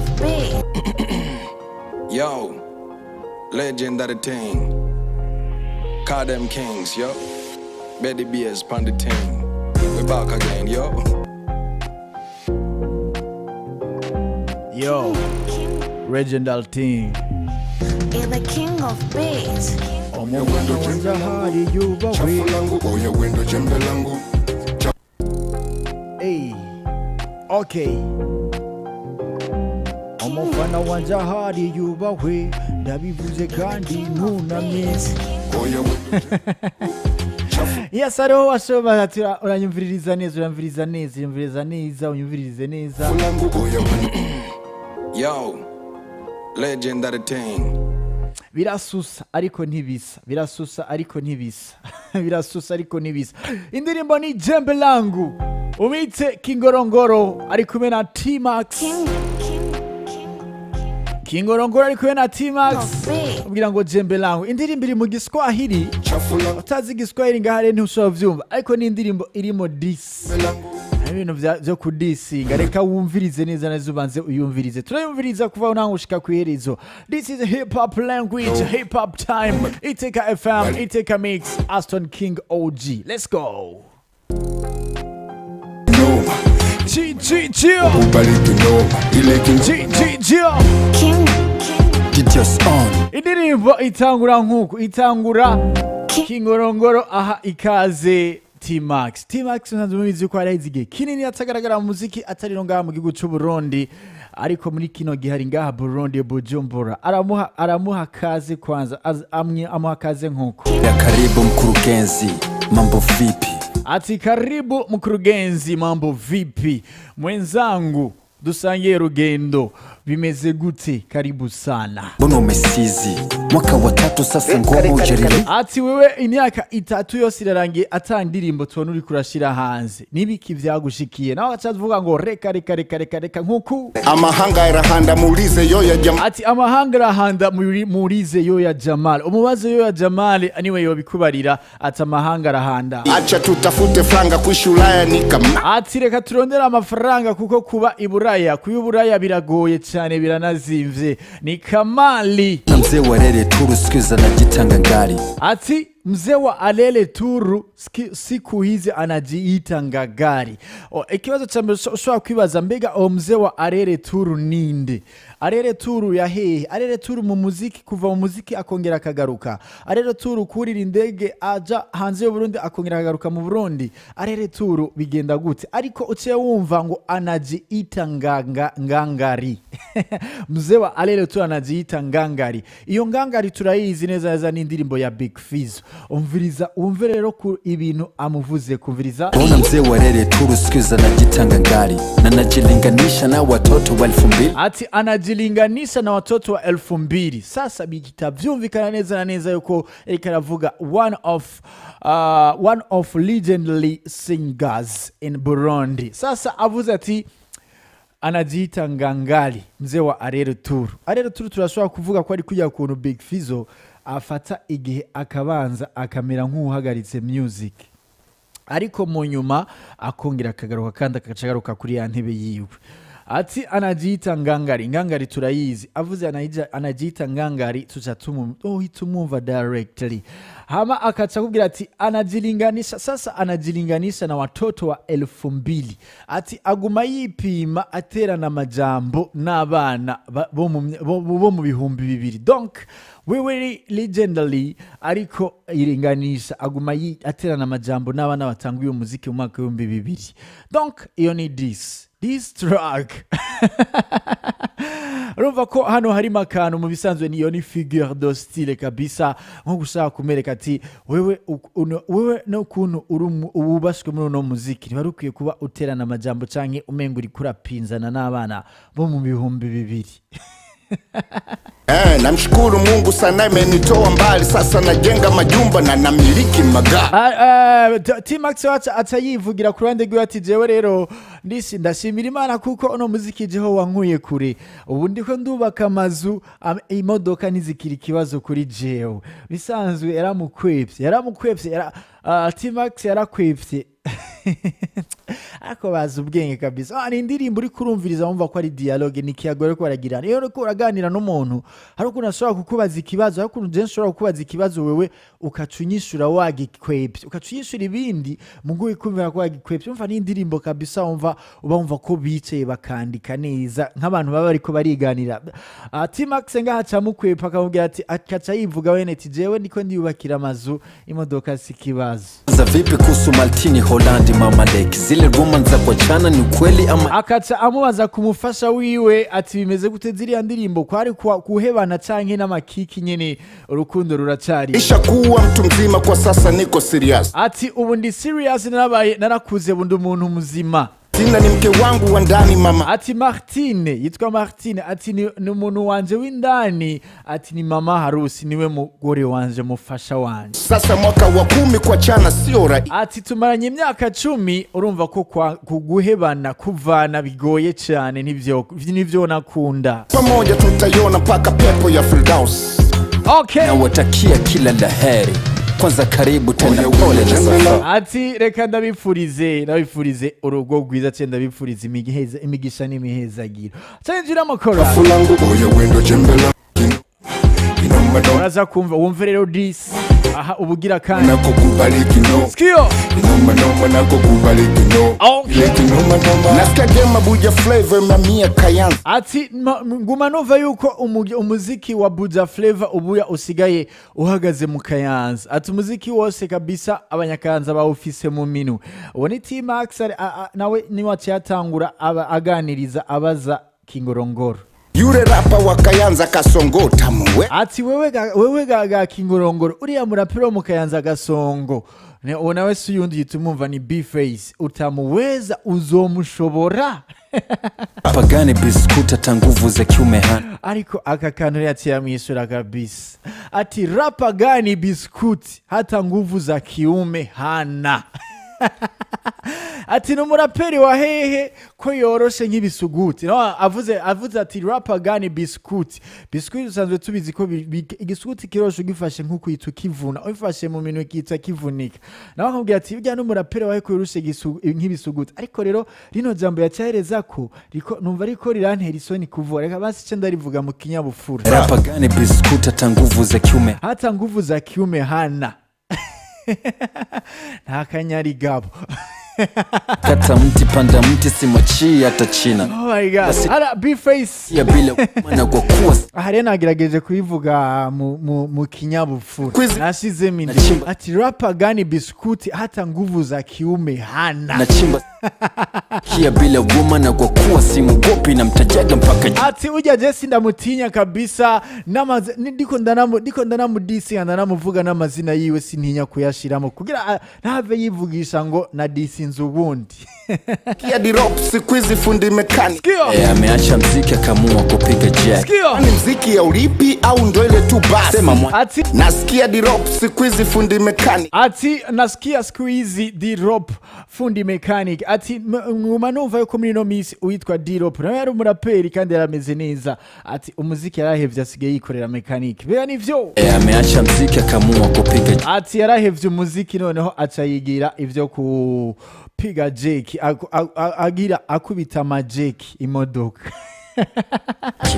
of beats. Yo, legendary thing. Call them kings, yo. Betty Beers pon the team. We back again, yo. Yo, legendary thing. Is the king of beats. Omwana wanjye yubahwe. Oya wendo jembe langu. Hey, okay. Umufana wanje ahari yubahwe, ndabivuze kandi ntunamye. Yes, hariho washobora ati uranyumviririza neza, uranyumviriza neza, unyumviriza neza, unyumvirize neza. Yo, legendary thing. Birasusa ariko ntibisa, birasusa ariko ntibisa, birasusa ariko ntibisa. Indirimbo ni Jembe Langu, umwite Kingorongoro ari kumwe na T-Max. Kingorongoro ari kumwe na T-Max ubwira ngo Jembe Langu. Indirimbo iri mu Giswahili, utazi Giswahili ngahare ntushobora kuvyumva, ariko ni indirimbo irimo diss. Ibintu vyo kudisinga, reka wumvirize neza neza, ubanze uyumvirize. Turayumviriza kuva unango ushika kwiherezo. This is hip hop language, hip hop time. Iteka FM, Iteka Mix, Aston King OG. Let's go. G G G G G G. Indirimbo itangura nkuku, itangura Kingorongoro aha ikaze T-Max. T-Max nsanzwe mubizi ko ari igihe kinini atagaragara mu muziki atari no ngaha mu gihugu c'u Burundi, ariko muri kino gihe ari ngaha Burundi Bujumbura. Aramuha kaze kwanza, amuha kaze nkuko. Ya karibu mkurugenzi, mambo vipi? Ati karibu mkurugenzi, mambo vipi? Mwenzangu dusangiye rugendo, bimeze gute? Karibu sana. Mbona umesizi mwaka wa tatu sasa ngoma ujaribu. Ati wewe imyaka itatu yose irarangiye ata ndirimbo tubona uri kurashira hanze, nibiki vyagushikiye? Nawe acavuga ngo reka reka reka reka reka nkuku. Amahanga irahanda murize yoya Jamal. Ati amahanga irahanda murize yoya Jamal. Umubaze yoya Jamal aniwe yobikubarira. Ati amahanga arahanda. Acha tutafute franga kuishi Ulaya ni kama. Ati reka turondera amafaranga kuko kuba iburaya, kuba biragoye cyane biranazimvye. Ni Kamali. Mzee wa Alele Turu siku hizi anajiita ngangari. Ati mzee wa Alele Turu siku hizi anajiita ngangari. Ikibazo cha mbere ushobora kwibaza, mbega o mzee wa Alele Turu ninde? Alele Turu ya hehe? Alele Turu mu muziki, kuva mu muziki akongera akagaruka. Alele Turu kurira indege aja hanze y'u Burundi akongera akagaruka mu Burundi. Alele Turu bigenda gute? Ariko uciye wumva ngo anajiita ngangari. Mzee wa Alele Turu anajiita ngangari. Iyo ngangari turayizi neza neza ni indirimbo ya Big Fizzo. Umviriza umve rero ku ibintu amuvuze, kumviriza. Bona mzee wa Alele Turu siku hizi anajiita ngangari na anajilinganisha na watoto wa 2000. Ati anajilinganisha na watoto wa 2000. Sasa bigita vyumvikana neza na neza yuko ariko aravuga one of legendary singers in Burundi. Sasa avuze ati anajiita ngangali mzee wa Alele Turu. Alele Turu turashobora kuvuga ko ari kujya kuntu Big Fizzo afata igihe akabanza akamera nk'uhagaritse music, ariko mu nyuma akongera akagaruka kandi akacagaruka kuri ya ntebe yiwe. Ati anajiita ngangari, ngangari turayizi. Avuze anajiita ngangari tuca tumumva directly. Hama akaca kubwira ati anajilinganisha, sasa anajilinganisha na watoto wa 2000. Ati aguma yipima aterana amajambo n'abana bo mu bihumbi bibiri. Donc wewe legendary ariko iringanisha aguma aterana amajambo n'abana batanguye umuziki mu mwaka w'ibihumbi bibiri. Donc iyo ni this track. Urumva ko hano harimo akantu mu bisanzwe niyo ni figure de style kabisa, nko gushaka kumereka ati wewe wewe no kuntu ububashwe muri uno muziki ntibari ukwiye kuba uterana amajambo canke umenga uri kurapinzana n'abana bo mu bihumbi bibiri. Namshukuru Mungu sana imenitoa mbali, sasa najenga majumba na namiliki magari. T-Max wacha atayivugira ku ruhande rwiwe ati jewe rero ndisi ndashimira Imana kuko uno muziki jeho wankuye kure, ubu ndiko ndubaka amazu, imodoka ntizikiri ikibazo kuri jewe. Bisanzwe yaramukwepye, T-Max yarakwepye. Ariko bazi ubwenge kabisa. Ni indirimbo uri kurumviriza wumva ko ari dialogue, ni ikiyago ariko baragirana. Iyo uriko uraganira n'umuntu, hari ukuntu ashobora kukubaza ikibazo, hari ukuntu je nshobora kukubaza ikibazo, wewe ukaca unyishura wagikwepye, ukaca unyishura ibindi mugo wikumvira ko wagikwepye. Umva, ni indirimbo kabisa wumva, uba wumva ko bicaye bakandika neza nk'abantu baba bariko bariganira. T-Max ngaha aca mukwepa, akamubwira ati, akaca yivuga wene ati: "Jewe ndiko ndiyubakira amazu, imodoka si ikibazo." Za vipi kuhusu Maltini Holandi Mama Lake, zile rumors za kuachana ni ukweli ama Akaca amubaza ku mufasha wiwe ati: "Bimeze gute ziriya ndirimbo, kwari kuhebana canke n'amakiki nyene, urukundo ruracari?" Ishakuwa mtu mzima, kwa sasa niko serious. Ati: "Ubu ndi serious, narabaye, narakuze, bundi umuntu muzima." Tina ni mke wangu wa ndani, mama. Ati Martine, yitwa Martine, ati ni umuntu wanje w'indani, ati ni mama harusi, niwe mugore wanje, mufasha wanje. Sasa mwaka wa 10 kuachana sio rahisi. Ati tumaranye imyaka 10, urumva ko kuguhebana, kuvana bigoye cyane, nivyo nakunda. Pamoja tutaiona mpaka pepo ya Firdaus. Okay. Nawatakia kila la heri, kwanza karibu tena, pole na safari. Ati reka ndabifurize urugo rwiza cyane, ndabifurize imigisha n'imihezagiro. Cyinjira amakora. Fulangu oya wendo jembela inoma. Uraza kumva, wumve rero this aha ubugira kandi Nakukubali kino. Skio. Inoma noma, nakukubali kino. Okay. Kinoma noma. Nasikia game Buja Flavor mamia Kayanza. Ati nguma numva yuko umuziki wa Buja Flavor ubuya usigaye uhagaze mu Kayanza. Ati umuziki wose kabisa abanyakayanza bawufise mu minu. Uwo ni T-Max, nawe niwe yatangura aba aganiriza, abaza Kingorongoro. Yule rapa wa Kayanza Kasongo tamuwe. Ati wewe ga Kingorongoro, uriya muraperi wo mu Kayanza Gasongo, uwo nawe si uyundi yita, umumva ni B-Face, utamuweza, uzomushobora? Pagani biskuti hata nguvu za kiume hana. Ariko aka kantu yaciye amwishyura kabisa, ati rapa gani biskuti hata nguvu za kiume hana? Ati ni umuraperi wa hehe ko yoroshe nk'ibisuguti? No, avuze ati rapa gani biskuti. Biskuti usanzwe tubizi ko igisuguti kiroshe, ugifashe nk'uko uhita ukivuna, ubifashe mu minwe gihita kivunika. Nawe akamubwira ati burya n'umuraperi wawe ko yoroshe nk'ibisuguti. Ariko rero rino jambo yacahereza ko riko numva ariko rirantera isoni kuvuga, reka basi ce ndarivuga mu kinyabupfura. Rapa gani biskuti hata nguvu za kiume Hata nguvu za kiume hana, nta kanyarigabo. Kata mti panda mti, simwachii hata China. Oh my God. Ara B-Face. Ya bila na kwa kuwa Aha rero nagerageje kubivuga mu kinyabupfura. Nashizemo indi. Nachimba. Ati rapa gani biskuti hata nguvu za kiume hana? Nachimba kia bila guma na kwa kuwa simugopi na mtajaga mpaka Ati ujya je sindamutinya kabisa, ndiko ndanamudisi, ndanamuvuga n'amazina yiwe, sintinya kuyashiramo kugira ntave yivugisha ngo na disinze ubundi. Kia dirop siku hizi fundi mechanic. Sikio. Ameacha mziki akamua kupiga jack. Sikio. Ni mziki ya ulipi au ndo ile tu basi? Sema mwa Ati Nasikia dirop siku hizi fundi mechanic. Ati nasikia siku hizi D-Rop fundi mechanic. Ati nguma numva yuko muri ino minsi uwitwa D-Rop nawe yari umuraperi kandi yarameze neza, ati umuziki yarahevye, asigaye yikorera mechanic. Bea nivyo. Ameacha mziki akamua kupiga Ati yarahevye umuziki, noneho aca yigira ivyo kupiga jeki, agira akubita amajeki imodoka.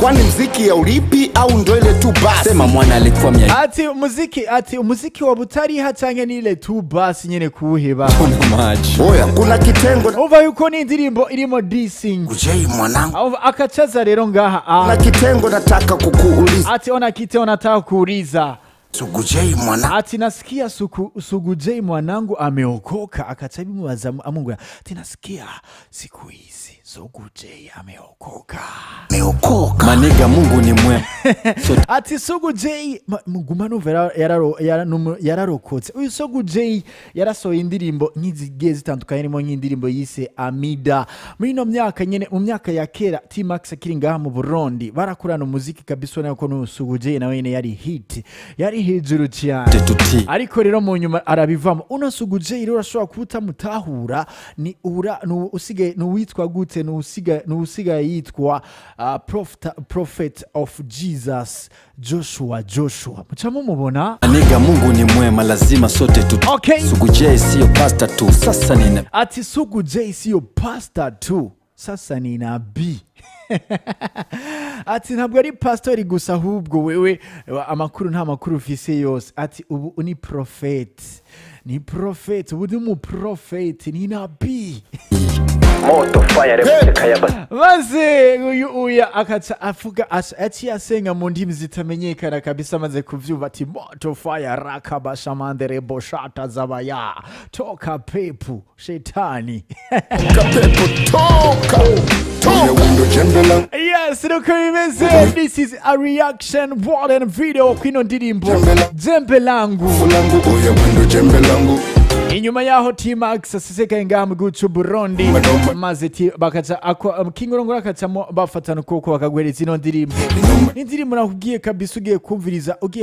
Kwani mziki ya ulipi au ndo ile tu basi? Sema mwana alikuwa mia Ati umuziki wa butariha canke nile tu basi nyene kuwuheba? Tuna macho. Oya, kuna kitengo Umva yuko ni indirimbo irimo dissing. Ujei mwanangu. Umva akacaza rero ngaha Kuna kitengo nataka kukuuliza. Ati ona kite nataka kuuliza. Sugujei mwanangu. Ati nasikia Sugujei mwanangu ameokoka. Akaca bimubaza amungura, ati nasikia siku hizi Sugujei ameokoka. Ameokoka. Maniga, Mungu ni mwema. So Ati Sugujei nguma numva yararokotse. Uyu Sugujei yarasohoye indirimbo nk'izigiye zitandukanye, harimo nk'indirimbo yise Amida. Muri ino myaka nyene, mu myaka ya kera, T-Max akiri ngaha mu Burundi barakorana umuziki kabisa, ubona ko n'uyu Sugujei nawe nyene yari hit, yari hejuru cyane. Tuti Ariko rero mu nyuma arabivamo. Uno Sugujei rero urashobora kuba utamutahura, ni ura ni usigaye ni uwitwa gute? Ofete nusigaye yitwa Prophet of Jesus Joshua. Joshua muca mumubona. Niga, Mungu ni mwema, lazima sote tu. Okay. Sugu J sio pasta tu, sasa nina Ati Sugu J siyo pastor tu, sasa ni nabii. Ati ntabwo ari pastori gusa, ahubwo wewe amakuru nta makuru ufise yose. Ati ubu ni prophet, ni prophet, ubu ni umuprofeti, ni nabii. Moto fire repubulika ya Maze uyu uya akaca avuga, aciye asenga mu ndimi zitamenyekana kabisa. Amaze kuvyumva ati moto fire rakabashamandere boshata zabaya toka pepu shetani. Kapepo toka toka. Window jembe langu. Yes, nuko bimeze. This is a reaction word and video kwino ndirimbo Jembe Langu. Langu oya window jembe langu. Inyuma yaho T-Max asesekaye ngaha mu gihugu c'u Burundi, maze bakaca King Rongora akacamo bafatana ukuboko bakaguhereza ino ndirimbo. Ni indirimbo nakubwiye kabisa, ugiye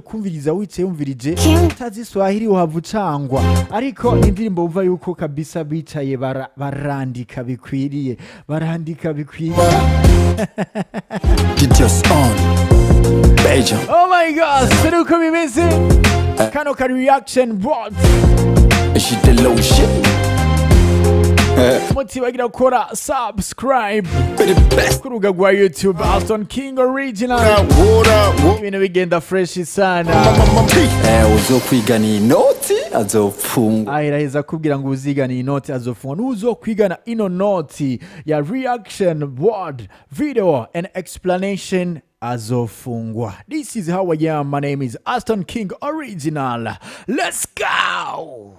kumviriza wicaye wumvirije utazi Swahili uhava ucangwa, ariko ni indirimbo wumva yuko kabisa bicaye barandika bikwiriye, barandika bikwiriye. Didios on Belgium. Oh my God, nuko bimeze, kano ka reaction word. Jideloje. Mutibagira gukora subscribe Be the best. ku rubuga rwa YouTube, Aston King Original. Water. Ibintu bigenda fresh sana. Uzokwigana iyi noti azofungwa. Ahiraheza kubwira ngo uzigana iyi noti azofungwa. N'uzokwigana ino noti ya reaction word video and explanation azofungwa. This is how I am. My name is Aston King Original. Let's go.